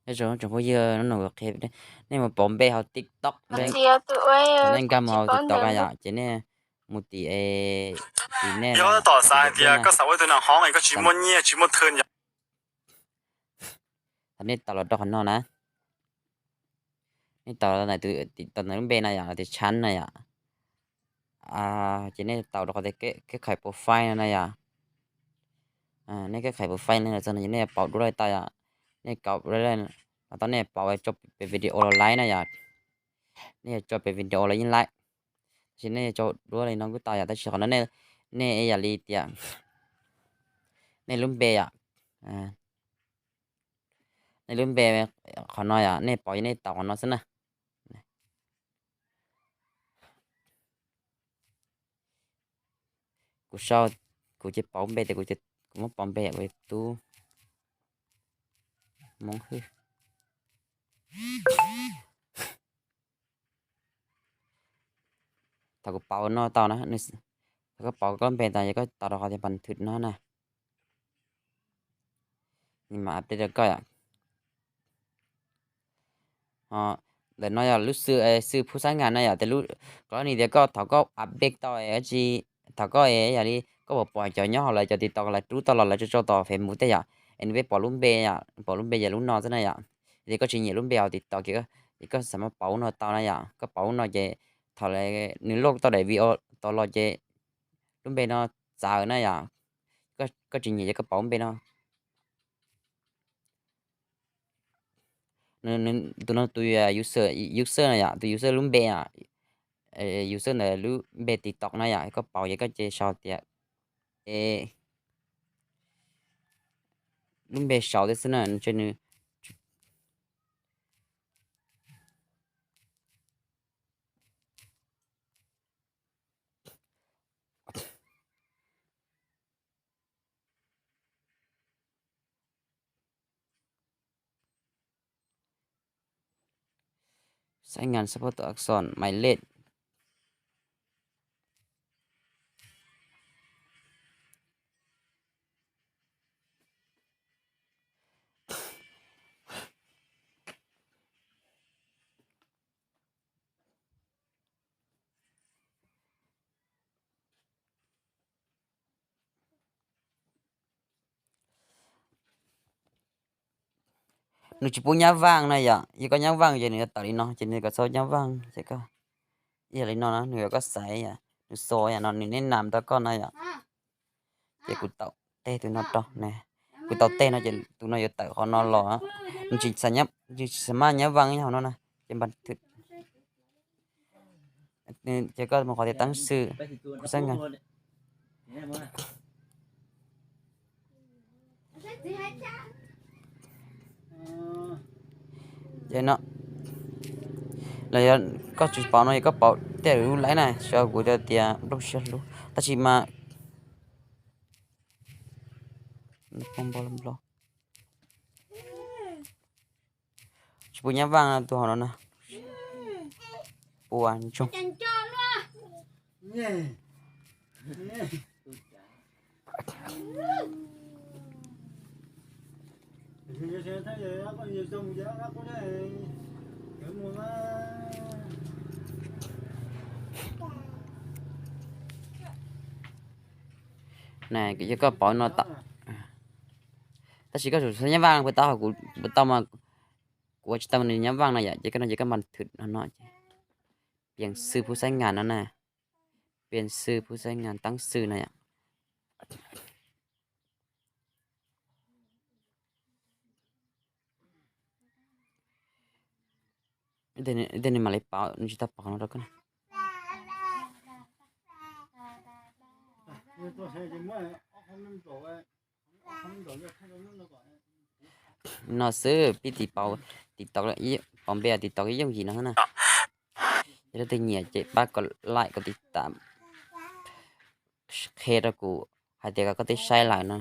Nyob zoo tsoom phooj ywg, hnub no kuv qhia nej mus pauv npe hauv TikTok, nej nkag mus hauv TikTok yom, ces nej mus tim, tim nej, tom xav hais tias koj xav ua tus neeg hoob es koj tsis muaj nyiaj tsis muaj thw yom, thaum nej tau los rau qhov no na, nej tau, tau lub npe no yom, los tias Tshab no yom, ces nej tau rau qhov tias keb khais profile no na yom. Nej keb khais profile no txog no ces nej yuav pauv duab lawm tau yom. Nej kauv, los tau nej pauv tso pem video los laib na yom. Nej yuav tso pem video los yeej laib, tab sis nej yuav tso duab li no kuj tau yom, tab sis qhov no nej yam li tias nej lub npe yom, nej lub npe qhov no yom, nej pauv ces nej tau qhov no xwb na. Kuv sau, kuv ces pauv npe tias, kuv muab pauv npe kuv tub Hmoob Hwj. Thaum kuv pauv no tau na, thaum koj pauv koj npe tau ces koj tau rau qhov tias npas thwm no na. Nws mam update rau koj yom. Ntawm no yog lub xwb, xwb phub xab ngas no yom, tias koj ni tias koj thaum koj update tau dab tsi, thaum koj yam li koj puas pom cov nyob hauv lawv cov TikTok lawv rub tau los lawv tso tso tom Facebook tej yom, es nws peb pom lub npe yom, pom lub npe yog lub no xwb na yom. Ces koj tsis nyiam lub npe hauv TikTok ces koj xav mas pauv lub no tau na yom, koj pauv lub no ces thaum nws load tau daim video tau los ces lub npe no txawv na yom. Koj tsis nyiam ces koj pauv lub npe no. Tus no tus user, user no yom, tus user lub npe, user ntawd lub npe TikTok na yom, koj pauv ces koj ces sau tias, e, lub npe sau tej xwb na, nws Xaib ngan support action, maiv lej. Nws tsis pub nyab vaj no yom, yog koj nyab vaj ces nws yuav tawm li no, ces nws kom txhob nyab vaj ces koj, yog li no na, nws kom koj xaiv, nws xo yam no, nws neb nam tau koj no yom. Ces kuv tau teg tus no rau ne, kuv tau teg no ces tus no yuav tawm qhov no los, nws tsis xav maj nyab vaj hauv no na, ces npas thwm. Ces koj mus qhov tias teeb xwm, kuv xab nkas. Ces no, los yog koj tsis pauv no yog koj pauv tej lub laib na, xyov kuv tias nplooj siab hlub tab sis mas tsis pub nyab vaj tus hauv no na. Ua ntsoog. Yog koj pauv no tau, tab sis koj tsum xav nyab vaj puas tau, kuv puas tau mas kuv ua tsis tau nws nyab vaj no yom, ces koj no ces koj npas thwm no no ces pias xwb phub xaib ngas no na, pias xwb phub xaib ngas teeb xwm no yom. Tej nws mam li pauv, nws tsis tau pauv no rau koj. No xwb pib tiv pauv TikTok, pauv npe TikTok yooj yim no xwb na. Yog leej twg nyiam ces pab kom like kom tiv tam, qhia rau kuv hais tias koj twb saib lawm no.